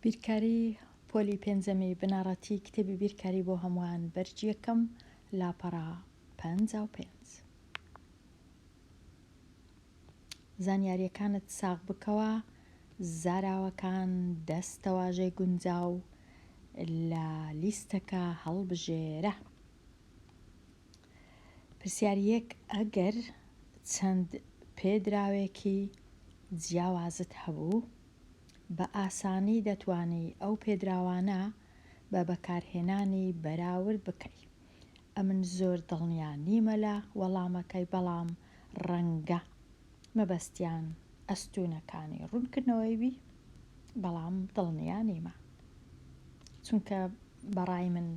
بیرکاری پۆلی پێنجەمی بنەڕەتی کتێبی بیرکاری بۆ هەمووان بەرگی یەکەم لاپەڕە 55. زانیاریەکانت ساغ بکەوە زاراوەکان دەستەواژەی گونجاو لە لیستەکە هەڵبژێرە. پرسیاری یەک، ئەگەر چەند پێدراوێکی جیاوازت هەبوو، بە ئاسانی دەتوانی ئەو پێدراوانە بە بەکارهێنانی بەراورد بکەی. ئەمن زۆر دڵنیا نیمە لە وەڵامەکەی بەڵام ڕەنگە مەبەستیان ئەستوونەکانی ڕوونکردنەوەی بی بەڵام دڵنیا نیمە چونکە بەڕای من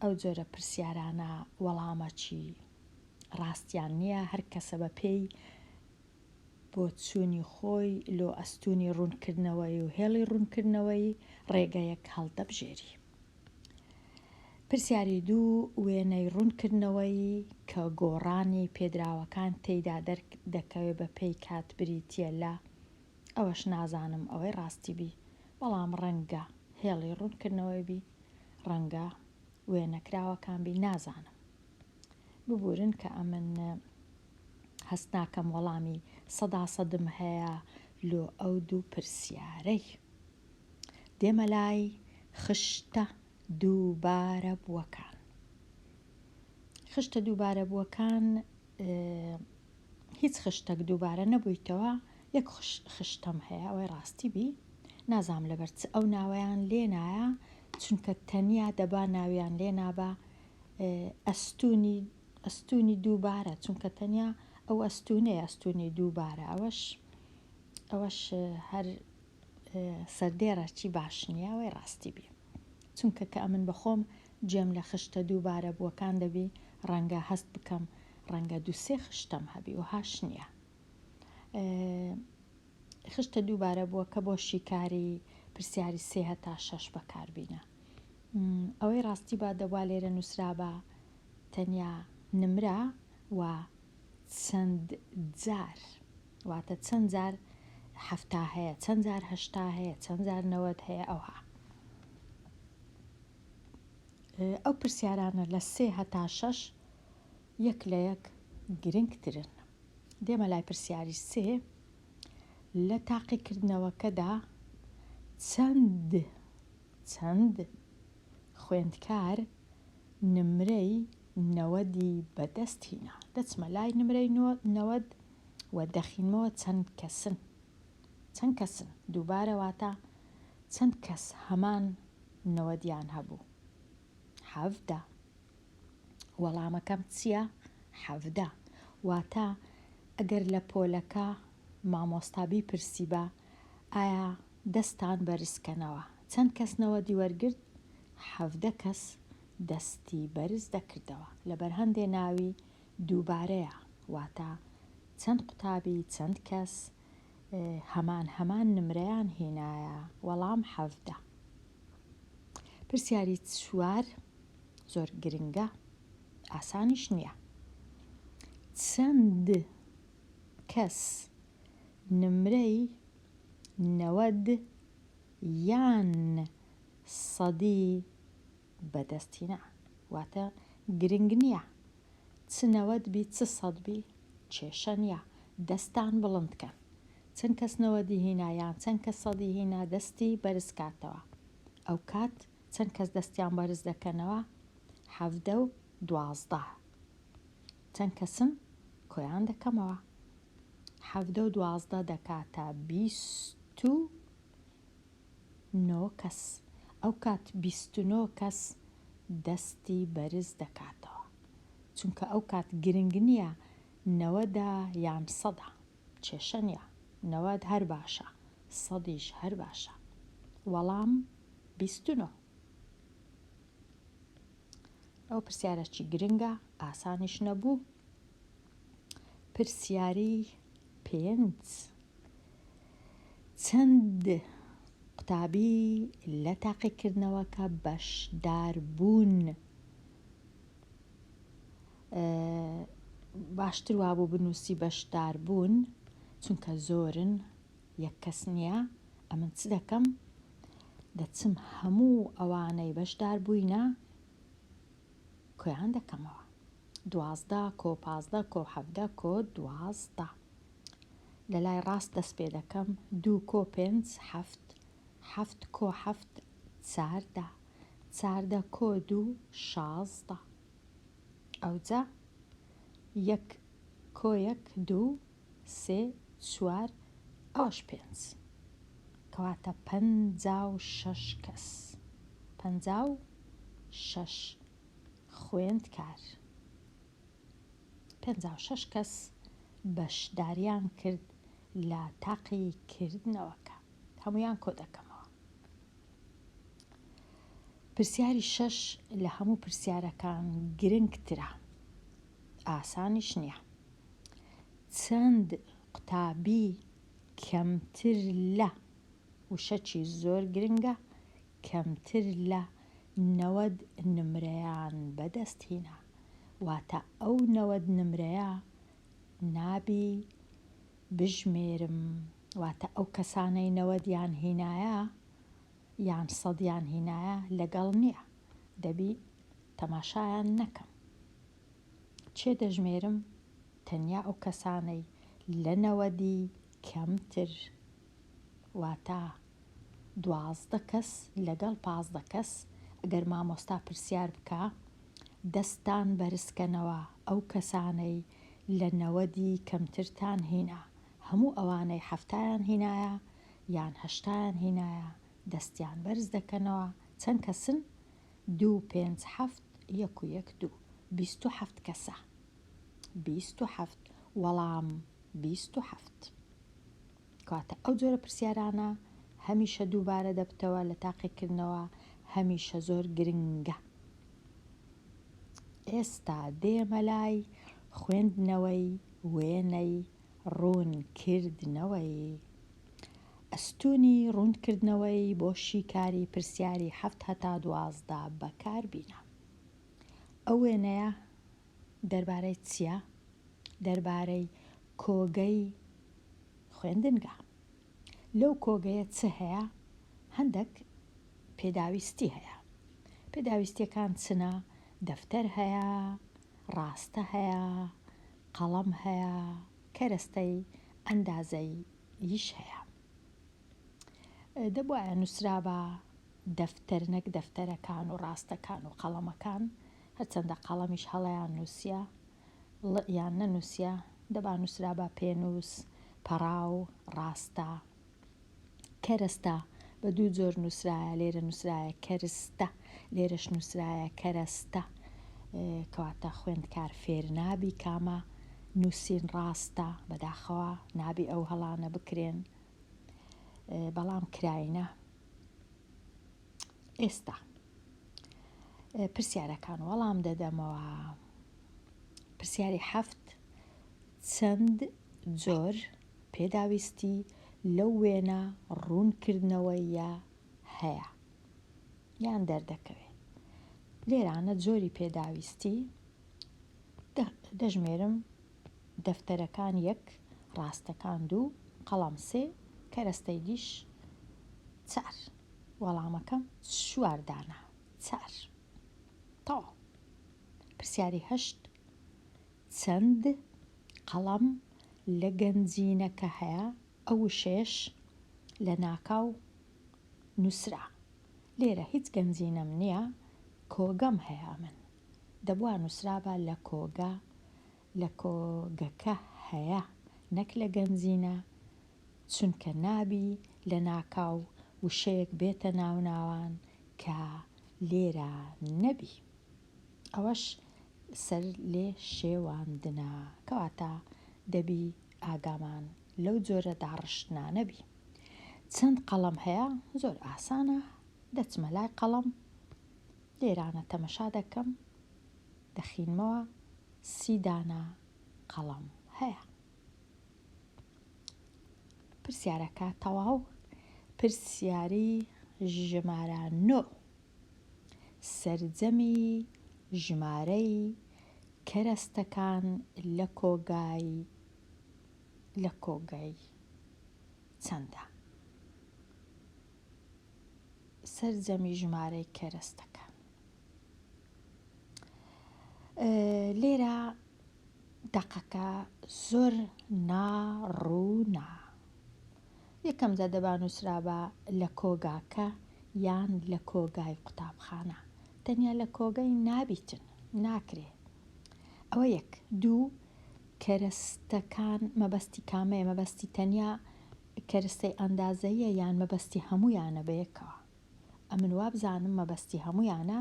ئەو جۆرە پرسیارانە وەڵامەکی ڕاستیان نییە، هەر کەسە بە پێی بۆچوونی خۆی لۆ ئەستوونی ڕوونکردنەوەی و هێڵی ڕوونکردنەوەی ڕێگەیەک هەڵدەبژێری. پرسیاری دوو، وێنەی ڕوونکردنەوەی کە گۆڕانی پێدراوەکان تێیدا دەردەکەوێ بە پێی کات بریتییە لە، ئەوەش نازانم ئەوەی ڕاستی بی، بەڵام ڕەنگە هێڵی ڕوونکردنەوەی بی، ڕەنگە وێنەکراوەکان بی نازانم. ببورن کە ئەمن هەست ناکەم وەڵامی سەدا سەدم هەیە لۆ ئەو دوو پرسیارەی. دێمە لای خشتە دووبارە بووەکان. خشتە دووبارە بووەکان هیچ خشتەک دووبارە نەبوویتەوە یەک خشتەم هەیە ئەوەی ڕاستی بی نازانم لەبەر چ ئەو ناوەیان لێنایە چونکە تەنیا دەبا ناویان لێنابا ئەستونی ئەستونی دووبارە چونکە تەنیا ئەو ئەستونەیە ئەستونی دووبارە ئەوەش ئەوەش هەر سەردێڕە چی باش نییە ئەوەی ڕاستی بی چونکە کە ئەمن بەخۆم گوێم لە خشتە دووبارە بووەکان دەبی ڕەنگە هەست بکەم ڕەنگە دوو سێ خشتەم هەبی وەهاش نییە خشتە دووبارە بووەکە بۆ شیکاری پرسیاری سێ هەتا شەش بەکاربینە ئەوەی ڕاستی با دەبوا لێرە نووسرابا تەنیا نمرە و چەند جار واتە چەند جار 70 هەیە چەند جار 80 هەیە چەند جار 90 هەیە ئەوها ئەو پرسیارانە لە سێ هەتا شەش یەک لە یەک گرنگترن. دێمە لای پرسیاری سێ، لە تاقیکردنەوەکەدا چەند چەند خوێندکار نمرەی نەوەدی بەدەست هینا؟ دەچمە لای نمرەی 90 و دەخینمەوە چەند کەسن چەند کەسن دووبارە واتە چەند کەس هەمان نەوەدیان هەبوو؟ 17. وەڵامەکەم چیە؟ 17. واتە ئەگەر لە پۆلەکە مامۆستا بیپرسیبا ئایا دەستان بەرزکەنەوە چەند کەس نەوەدی وەرگرت؟ 17 کەس دەستی بەرز دەکردەوە لەبەر هەندێ ناوی دووبارەیە واتە چەند قوتابی چەند کەس هەمان هەمان نمرەیان هینایە؟ وەڵام 17. پرسیاری چوار زۆر گرنگە ئاسانیش نییە. چەند کەس نمرەی 90 یان سەدی بەدەست هینا؟ واتە گرنگ نییە چ 90 بی چ سەد بی کێشە نییە دەستان بڵند کەن. چەند کەس نەوەدی هینا یان چەند کەس سەدی هینا دەستی بەرز کاتەوە ئەوکات چەند کەس دەستیان بەرز دەکەنەوە 17 و 12 چەند کەسن کۆیان دەکەمەوە 17 و 12 دەکاتە 29 کەس ئەوکات 29 کەس دەستی بەرز دەکاتەوە چونکە ئەوکات گرنگ نییە نەوەدە یان سەدە کێشە نیە 90 هەر باشە سەدیش هەر باشە وەڵام 29. ئەو پرسیارەکی گرنگە ئاسانیش نەبوو. پرسیاری پێنج چەند قوتابی لە تاقیکردنەوەکە بەشدار بوون؟ باشتر وابوو بنووسی بەشدار بوون چونکە زۆرن یەک کەس نییە ئەمن چ دەکەم؟ دەچم هەموو ئەوانەی بەشدار بووینە کۆیان دەکەمەوە. 12 کۆ 15 کۆ 17 کۆ 12. لە لای ڕاست دەست پێ دەکەم، دوو کۆ پێنج حەفت، حەفت کۆ حەفت 14، 14 کۆ دوو 16. ئەوجا یەک کۆ یەک دوو سێ چوار ئەوەش پێنج. کەواتە 56 کەس. 56 خوێندکار. 56 کەس بەشداریان کرد لە تاقیکردنەوەکە. هەموویان کۆ دەکەمەوە. پرسیاری شەش لە هەموو پرسیارەکان گرنگترە، ئاسانیش نییە. چەند قوتابی کەمتر لە، وشەکی زۆر گرنگە، کەمتر لە 90 نمرەیان بەدەست هینا؟ واتە ئەو 90 نمرەیە نابی بژمێرم، واتە ئەو کەسانەی نەوەدیان هینایە یان سەدیان هینایە لەگەڵ نییە، دەبی تەماشایان نەکەم. چێ دەژمێرم؟ تەنیا ئەو کەسانەی لە نەوەدی کەمتر، واتە 12 کەس لەگەڵ 15 کەس. ئەگەر مامۆستا پرسیار بکا دەستان بەرزکەنەوە ئەو کەسانەی لە نەوەدی کەمترتان هینا، هەموو ئەوانەی حەفتایان هینایە یان هەشتایان هینایە دەستیان بەرز دەکەنەوە. چەند کەسن؟ دوو پێنج حەفت یەک و یەک دوو، 27 کەسە. 27 وەڵام 27. کەواتە ئەو جۆرە پرسیارانە هەمیشە دووبارە دەبتەوە لە تاقیکردنەوە، هەمیشە زۆر گرنگە. ئێستا دێمە لای خوێندنەوەی وێنەی ڕوونکردنەوەی. ئەستوونی ڕوونکردنەوەی بۆ شیکاری پرسیاری حەفت هەتا 12 بەکاربینە. ئەو وێنەیە دەربارەی چییە؟ دەربارەی کۆگەی خوێندنگا. لەو کۆگەیە چ هەیە؟ هەندێک پێداویستی هەیە. پێداویستیەکان چنە؟ دەفتەر هەیە، ڕاستە هەیە، قەڵەم هەیە، کەرەستەی ئەندازەی یش هەیە. دەبوایە نووسرابا دەفتەر نەک دەفتەرەکان و ڕاستەکان و قەڵەمەکان، هەرچەندە قەڵەمیش هەڵەیان نووسیە، ڵ-یان نەنووسیە، دەبا نووسرابا پێنووس، پەڕاو، ڕاستە، کەرەستە، بە دوو جۆر نووسرایە، لێرە نووسرایە کەرستە، لێرەش نووسرایە کەرەستە. کەواتە خوێندکار فێر نابی کامە نووسین ڕاستە، بەداخەوە نابی ئەو هەڵانە بکرێن، بەڵام کراینە. ئێستا پرسیارەکان وەڵام دەدەمەوە. پرسیاری حەفت، چەند جۆر پێداویستی لەو وێنە ڕوونکردنەوەیە هەیە یان دەردەکەوێ؟ لێرانە جۆری پێداویستی دەژمێرم، دەفتەرەکان یەک، ڕاستەکان دوو، قەڵەم سێ، کەرەستەی دیش چار. وەڵامەکەم چوار دانە، چار. تەواو. پرسیاری هەشت، چەند قەڵەم لە گەنجینەکە هەیە؟ ئەو وشەیەش لە ناکاو نووسرا. لێرە هیچ گەنجینەم نییە، کۆگەم هەیە ئەمن. دەبوا نووسرابا لە کۆگە، لە کۆگەکە هەیە نەک لە گەنجینە، چونکە نابی لە ناکاو وشەیەک بێتە ناو ناوان کە لێرە نەبی. ئەوەش سەر لێ شێواندنە. کەواتە دەبی ئاگامان لەو جۆرە داڕشتنانە بی. چەند قەڵەم هەیە؟ زۆر ئاسانە، دەچمە لای قەڵەم، لێرانە تەمەشا دەکەم، دەخینمەوە، 30 دانە قەڵەم هەیە. پرسیارەکە تەواو. پرسیاری ژمارە نۆ، سەرجەمی ژمارەی کەرەستەکان لە کۆگای لە کۆگای چەندە؟ سەرجەمی ژمارەی کەرەستەکان. لێرە دەقەکە زۆر ناڕوونە. یەکەم جار دەبا نووسرابا لە کۆگاکە یان لە کۆگای قوتابخانە. تەنیا لە کۆگای نابیتن، ناکرێ. ئەوە یەک. دوو، کەرەستەکان مەبەستی کامەیە؟ مەبەستی تەنیا کەرستەی ئەندازەییە یان مەبەستی هەموویانە بەیەکەوە؟ ئەمن وابزانم مەبەستی هەموویانە،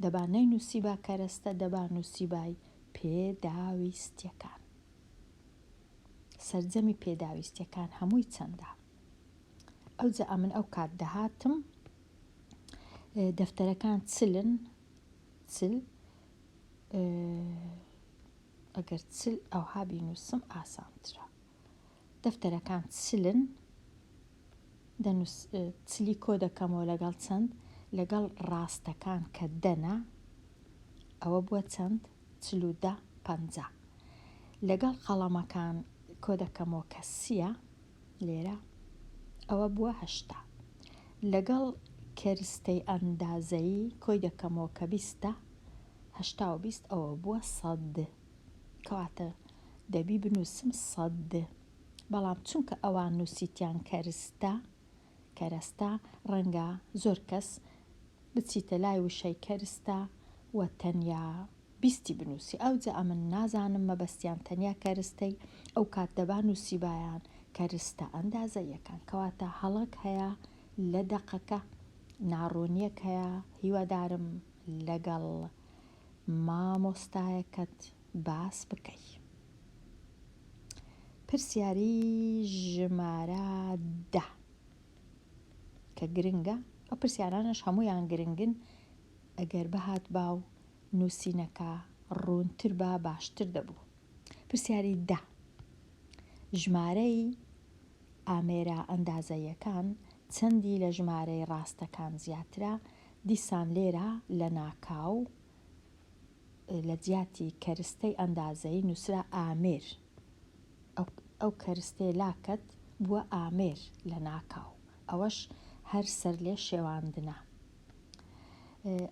دەبا نەینووسیبا کەرەستە، دەبا نووسیبای پێداویستیەکان. سەرجەمی پێداویستیەکان هەمووی چەندە؟ ئەوجا ئەمن ئەو کات دەهاتم دەفتەرەکان چلن، چل، ئەگەر چل ئەوها بینووسم ئاسانترە. دەفتەرەکان چلن دەنووس چلی کۆ دەکەمەوە لەگەڵ چەند لەگەڵ ڕاستەکان کە دەنە ئەوە بووە چەند 40 50 لەگەڵ قەڵەمەکان کۆ دەکەمەوە کە سیە لێرە ئەوە بووە هەشتا لەگەڵ کەرستەی ئەندازەیی کۆی دەکەمەوە کە بیستە هەشتا و بیست ئەوە بووە سەد کەواتە دەبی بنووسم سەد بەڵام چونکە ئەوان نووسیتیان کەرستە کەرەستە ڕەنگە زۆر کەس بچیتە لای وشەی کەرستە و تەنیا بیستی بنووسی ئەوجا ئەمن نازانم مەبەستیان تەنیا کەرستەی ئەو کات دەبا نووسیبایان کەرستە ئەندازەییەکان کەواتە هەڵەک هەیە لە دەقەکە ناڕوونیەک هەیە هیوادارم لەگەڵ مامۆستایەکەت باس بکەی. پرسیاری ژمارە دە کە گرنگە، ئەو پرسیارانەش هەموویان گرنگن، ئەگەر بهاتبا و نووسینەکە ڕوونتر با باشتر دەبوو. پرسیاری دە، ژمارەی ئامێرە ئەندازەییەکان چەندی لە ژمارەی ڕاستەکان زیاترە؟ دیسان لێرە لەناکاو لە جیاتی کەرستەی ئەندازەیی نووسرا ئامێر. ئەو کەرستەیە لاکەت بووە ئامێر لەناکاو. ئەوەش هەر سەرلێ شێواندنە.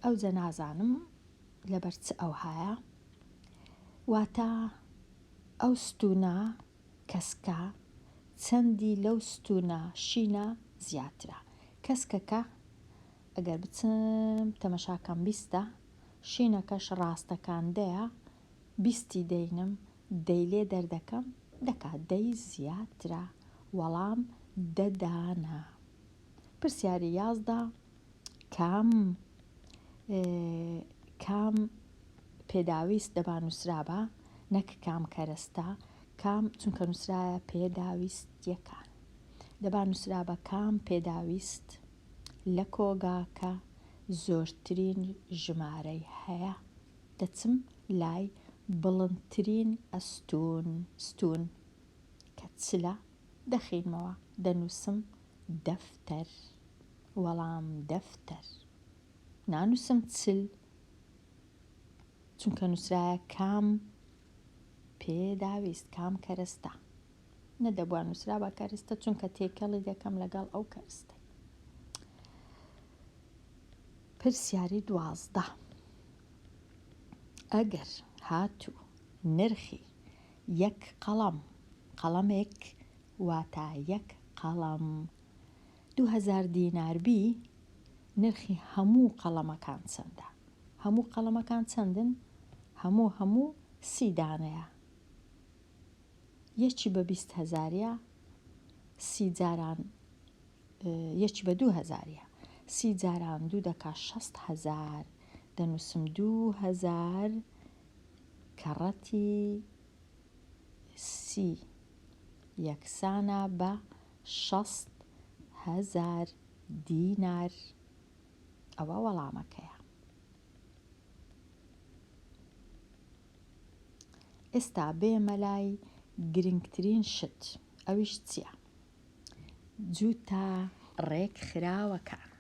ئەوجە نازانم لەبەر چ ئەوهایە. واتە ئەو ستوونە کەسکە چەندی لەو ستوونە شینە زیاترە. کەسکەکە ئەگەر بچم تەمەشاکەم بیستە، شینەکەش ڕاستەکان دەیە، بیستی دەینم دەی لێ دەردەکەم دەکا دەی زیاترە. وەڵام دە دانە. پرسیاری 11 کام کام پێداویست دەبا نووسرابا نەک کام کەرەستە کام چونکە نووسرایە پێداویستیەکان دەبا نووسرابا کام پێداویست لە کۆگاکە زۆرترین ژمارەی هەیە دەچم لای بڵندترین ئەستوون ستوون کە چلە دەخینمەوە دەنووسم دەفتەر وەڵام دەفتەر نانووسم چل چونکە نووسرایە کام پێداویست کام کەرەستە نەدەبووە نووسرابا کەرستە چونکە تێکەڵی دەکەم لەگەڵ ئەو کەرستەی. پرسیاری 12 ئەگەر هاتوو نرخی یەک قەڵەم قەڵەمێک واتا یەک قەڵەم 2000 دینار بی نرخی هەموو قەڵەمەکان چەندە؟ هەموو قەڵەمەکان چەندن؟ هەموو هەموو سی دانەیە. یەکی بە 20 هەزاریە سی جاران یەکی بە دوو هەزاریە سی جاران دوو دەکا شەست هەزار دەنووسم دوو هەزار کەڕەتی سی یەکسانە بە شەست هەزار دینار ئەوە وەڵامەکەیە. ئێستا بێمە لای گرنگترین شت ئەویش چییە؟ جووتە ڕێکخراوەکان.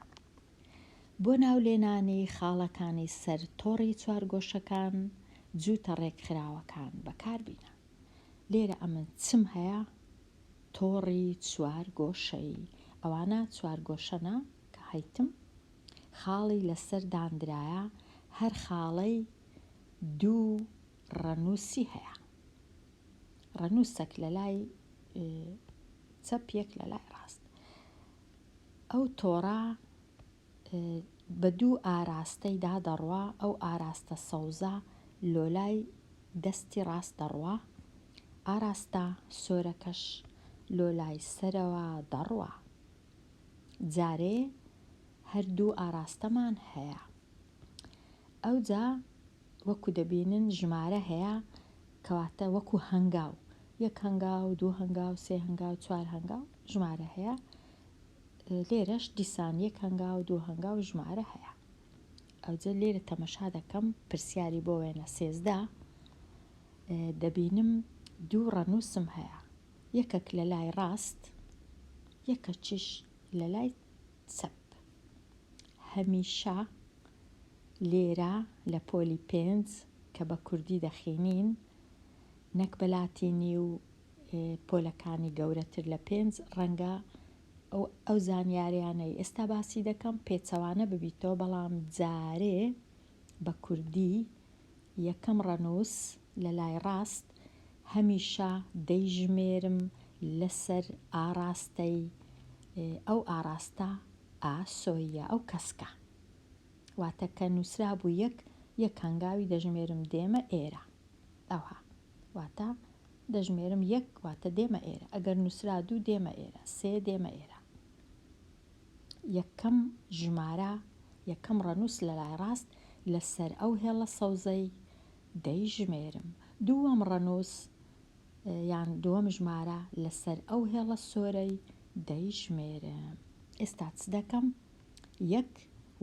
بۆ ناولێنانی خاڵەکانی سەر تۆڕی چوارگۆشەکان جووتە ڕێکخراوەکان بەکاربینە. لێرە ئەمن چم هەیە؟ تۆڕی چوارگۆشەیی. ئەوانە چوارگۆشەنە کە هەیتم. خاڵی لەسەر داندرایە، هەر خاڵەی دوو ڕەنووسی هەیە. ڕەنووسەک لە لای چەپ یەک لە لای ڕاست. ئەو تۆڕە بە دوو ئاراستەی دا دەڕوا، ئەو ئاراستە سەوزە لۆلای دەستی ڕاست دەڕوا، ئاراستە سۆرەکەش لۆلای سەرەوە دەڕوا. جارێ هەر دوو ئاراستەمان هەیە. ئەوجا وەکو دەبینن ژمارە هەیە کەواتە وەکو هەنگاو، یەک هەنگاو، دوو هەنگاو، سێ هەنگاو، چوار هەنگاو ژمارە هەیە. لێرەش دیسان یەک هەنگاو دوو هەنگاو ژمارە هەیە. ئەوجە لێرە تەمەشا دەکەم پرسیاری بۆ وێنە 13 دەبینم دوو ڕەنووسم هەیە یەکەک لە لای ڕاست یەکەکیش لە لای چەپ. هەمیشە لێرە لە پۆلی پێنج کە بە کوردی دەخینین نەک بە لاتینی و پۆلەکانی گەورەتر لە پێنج ڕەنگە ئەو زانیاریانەی ئێستا باسی دەکەم پێچەوانە ببیتەوە بەڵام جارێ بە کوردی یەکەم ڕەنووس لە لای ڕاست هەمیشە دەیژمێرم لەسەر ئاڕاستەی ئەو ئاڕاستە ئاسۆییە ئەو کەسکە واتە کە نووسرابوو یەک یەک هەنگاوی دەژمێرم دێمە ئێرە ئەوها واتە دەژمێرم یەک واتە دێمە ئێرە ئەگەر نووسرا دوو دێمە ئێرە سێ دێمە ئێرە یەکەم ژمارە یەکەم ڕەنووس لە لای ڕاست لەسەر ئەو هێڵە سەوزەی دەیژمێرم دووەم ڕەنووس یان دووەم ژمارە لەسەر ئەو هێڵە سۆرەی دەیژمێرم ئێستا چ دەکەم یەک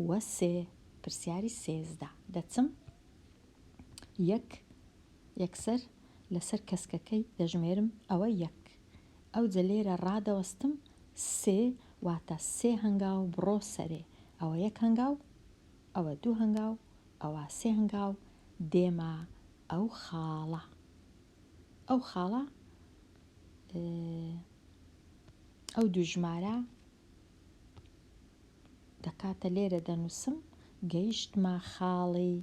وە سێ پرسیاری 13 دەچم یەک یەکسەر لەسەر کەسکەکەی دەژمێرم ئەوە یەک ئەوجە لێرە ڕادەوەستم سێ واتە سێ هەنگاو بڕۆ سەرێ ئەوە یەک هەنگاو ئەوە دوو هەنگاو ئەوە سێ هەنگاو دێمە ئەو خاڵە ئەو خاڵە ئەو دوو ژمارە دەکاتە لێرە دەنووسم گەیشتمە خاڵی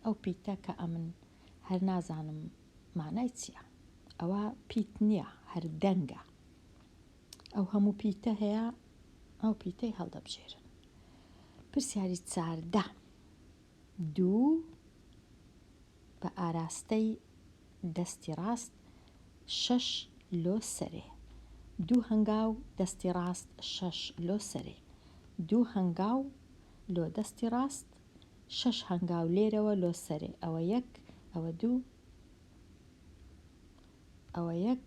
ئەو پیتە کە ئەمن هەر نازانم مانای چیە ئەوە پیت نیە هەر دەنگە ئەو هەموو پیتە هەیە ئەو پیتەی هەڵدەبژێرن پرسیاری 14 دوو بە ئاراستەی دەستی ڕاست شەش لۆ سەرێ دوو هەنگاو دەستی ڕاست شەش لۆ سەرێ دوو هەنگاو لۆ دەستی ڕاست شەش هەنگاو لێرەوە لۆ سەرێ ئەوە یەک ئەوە دوو ئەوە یەک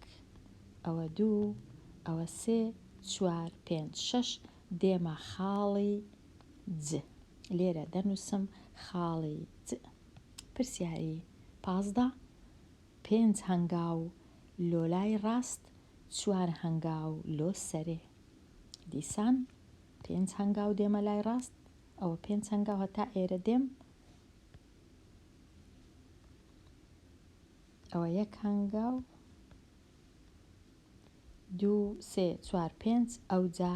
ئەوە دوو ئەوە سێ چوار پێنج شەش دێمە خاڵی ج لێرە دەنووسم خاڵی ج پرسیاری 15 پێنج هەنگاو لۆ لای ڕاست چوار هەنگاو لۆ سەرێ دیسان پێنج هەنگاو دێمە لای ڕاست ئەوە پێنج هەنگاو هەتا ئێرە دێم ئەوە یەک هەنگاو دوو سێ چوار پێنج ئەوجا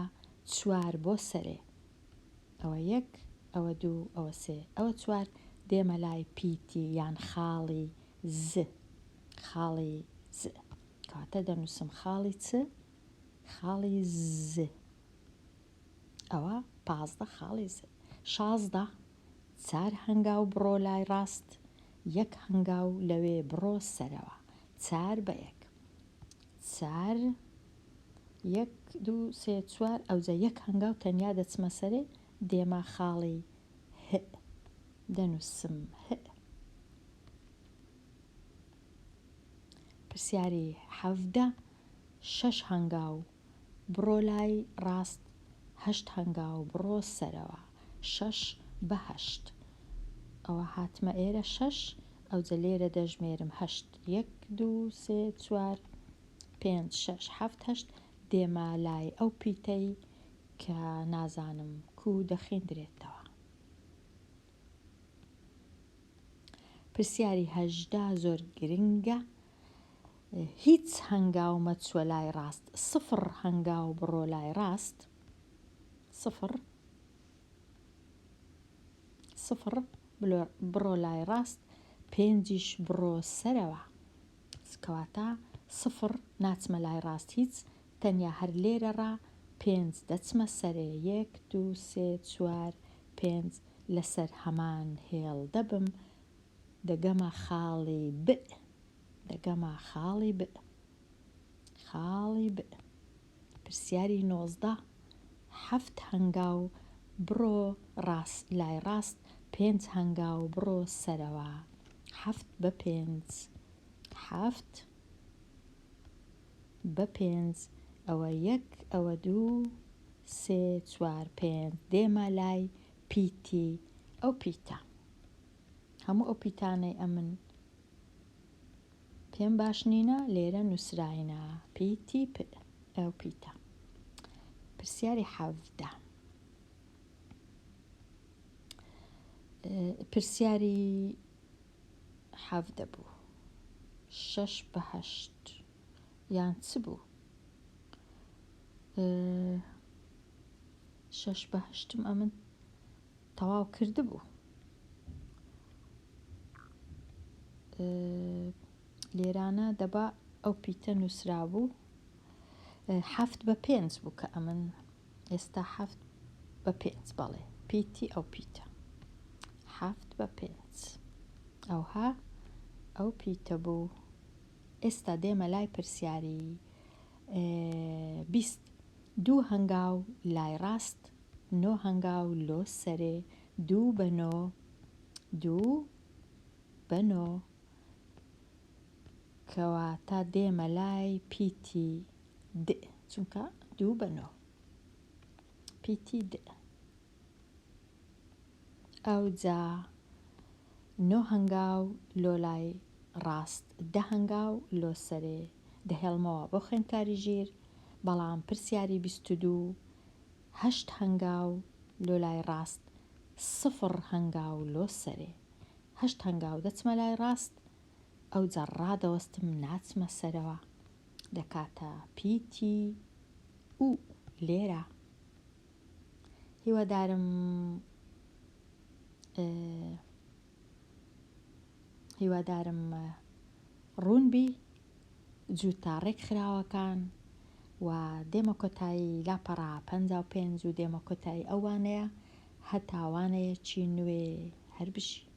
چوار بۆ سەرێ ئەوە یەک ئەوە دوو ئەوە سێ ئەوە چوار دێمە لای پیتی یان خاڵی ز خاڵی ز کەواتە دەنووسم خاڵی چ خاڵی ز ئەوە 15 خاڵی ز 16 چار هەنگاو بڕۆ لای ڕاست یەک هەنگاو لەوێ بڕۆ سەرەوە چار بە یەک چار یەک دوو سێ چوار ئەوجا یەک هەنگاو تەنیا دەچمە سەرێ دێمە خاڵی هئ دەنووسم هئ. پرسیاری 17 شەش هەنگاو بڕۆ لای ڕاست هەشت هەنگاو بڕۆ سەرەوە شەش بە هەشت ئەوە هاتمە ئێرە شەش ئەوجە لێرە دەژمێرم هەشت یەک دوو سێ چوار پێنج شەش حەفت هەشت دێمە لای ئەو پیتەی کە نازانم کوو دەخیندرێتەوە. پرسیاری 18 زۆر گرنگە هیچ هەنگاو مەچوە لای ڕاست سفر هەنگاو بڕۆ لای ڕاست سفر. سفڕ بڕۆ لای ڕاست پێنجیش بڕۆ سەرەوە کەواتە سفڕ ناچمە لای ڕاست هیچ تەنیا هەر لێرەڕا پێنج دەچمە سەرێ یەک دوو سێ چوار پێنج لەسەر هەمان هێڵ دەبم دەگەمە خاڵی ب دەگەمە خاڵی ب خاڵی ب پرسیاری 19 حەفت هەنگاو بڕۆ ڕاست لای ڕاست پێنج هەنگاو بڕۆ سەرەوە حەفت بە پێنج حەفت بە پێنج ئەوە یەک ئەوە دوو سێ چوار پێنج دێمە لای پیتی ئەو پیتە هەموو ئەو پیتانەی ئەمن پێم باش نینە لێرە نووسراینە پیتی پ ئەو پیتە پرسیاری 17 پرسیاری 17 بوو شەش بە هەشت یان چ بوو؟ شەش بە هەشتم ئەمن تەواو کردبوو. لێرانە دەبا ئەو پیتە نووسرابوو حەفت بە پێنج بوو کە ئەمن ئێستا حەفت بە پێنج بەڵێ پیتی ئەو پیتە حەفت بە پێنج ئەوها ئەو پیتە بوو. ئێستا دێمە لای پرسیاری 20. دوو هەنگاو لای ڕاست، نۆ هەنگاو لۆ سەرێ، دوو بە نۆ، دوو بە نۆ. کەواتە دێمە لای پیتی د، چونکە دوو بە نۆ. پیتی د. ئەوجا نۆ هەنگاو لۆ لای ڕاست دە هەنگاو لۆ سەرێ دەهێڵمەوە بۆ خوێندکاری ژیر، بەڵام پرسیاری 22 هەشت هەنگاو لۆ لای ڕاست سفڕ هەنگاو لۆ سەرێ. هەشت هەنگاو دەچمە لای ڕاست ئەوجا ڕادەوەستم ناچمە سەرەوە دەکاتە پیتی ئو لێرە. هیوادارم هیوادارم ڕوون بی جووتە ڕێکخراوەکان و دێمە کۆتایی لاپەڕە 55 و دێمە کۆتایی ئەو وانەیە هەتا وانەیەکی نوێ هەر بژی.